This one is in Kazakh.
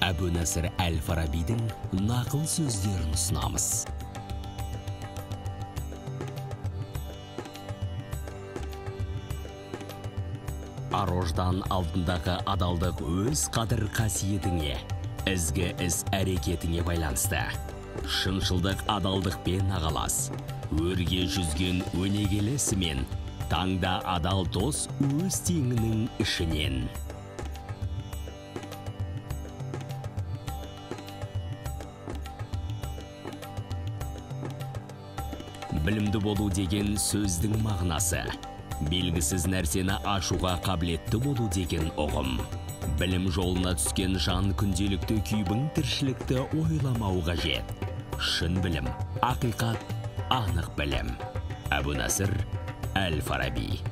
Әбу Насыр әл-Фарабидің нақыл сөздерін ұсынамыз. Ар-ождан алдындағы адалдық өз қадір қасиетіңе, ізгі іс әрекетіңе байланысты. Шыншылдық адалдықпен ағалас, өрге жүзген өнегелі ісімен, таңда адал дос өз теңінің ішінен. Білімді болу деген сөздің мағынасы, белгісіз нәрсені ашуға қабілетті болу деген ұғым. Білім жолына түскен жан күнделікті күйбің тіршілікті ойламау қажет. Шын білім, ақиқат, анық білім. Әбу Насыр әл-Фараби.